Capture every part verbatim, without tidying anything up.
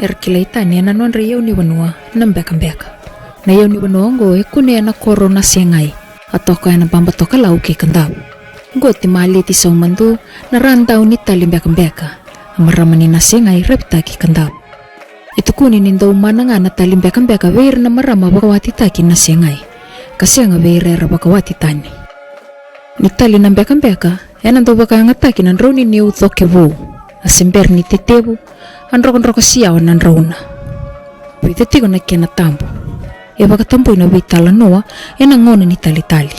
Era kilai tani ena nodra iyau ni vanua na Bekabeka. Na iyau ni vanua oqo e kune ena koro Nasegai, a toka ena baba tokalau kei Kadavu. Qoti Maleti Saumadu na radau ni tali Bekabeka, a marama ni Nasegai ravitaki Kadavu. E tukuni ni dau mana ga na tali Bekabeka vei ira na marama vakawatitaki Nasegai, ka sega vei ira era vakawati tani. Ni tali na Bekabeka, ena dau vakayagataki na drau ni niu coke vou, a se bera ni tetevu, a drokadroka siyawa na drauna. Vica tiko na kena tabu. E vakatabui na veitalanoa ena gauna ni talitali.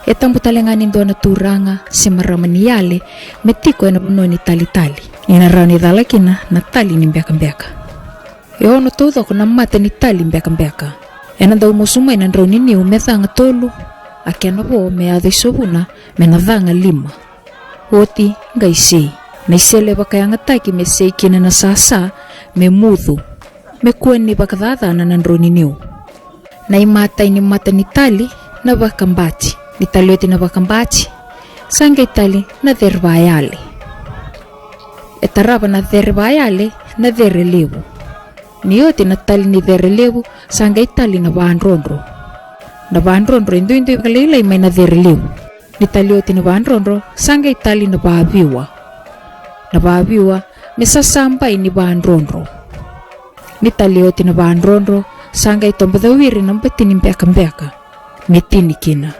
E tabu tale ga ni dua na turaga se marama ni yale me tiko ena vanua ni talitali, ni na rawa ni cala kina na tali ni Bekabeka. E ono taucoko na mata ni tali Bekabeka. Ena dau musu mai na drau ni niu me caga tolu, a kena vo me yaco i Sovuna me na caga lima. Oti qai sei. Na isele e vakayagataki me sei kina na sasa, me mucu, me kua ni vakacacana na drau ni niu. Na imatai ni mata ni tali na Vakabati. Ni tali oti na Vakabati, sa qai tali na Cerevayale. E tarava na Cerevayale na Cerelevu. Ni oti na tali ni Cerelevu, sa qai tali na Vadrodro. Na Vadrodro e duidui vakalailai mai na Cerelevu. Ni tali oti na Vadrodro, sa qai tali na Vaviwa. Na Vaviwa me sasabai ni Vadrodro. Ni tali oti na Vadrodro, sa qai toba cawiri na bati ni Bekabeka me tini kina.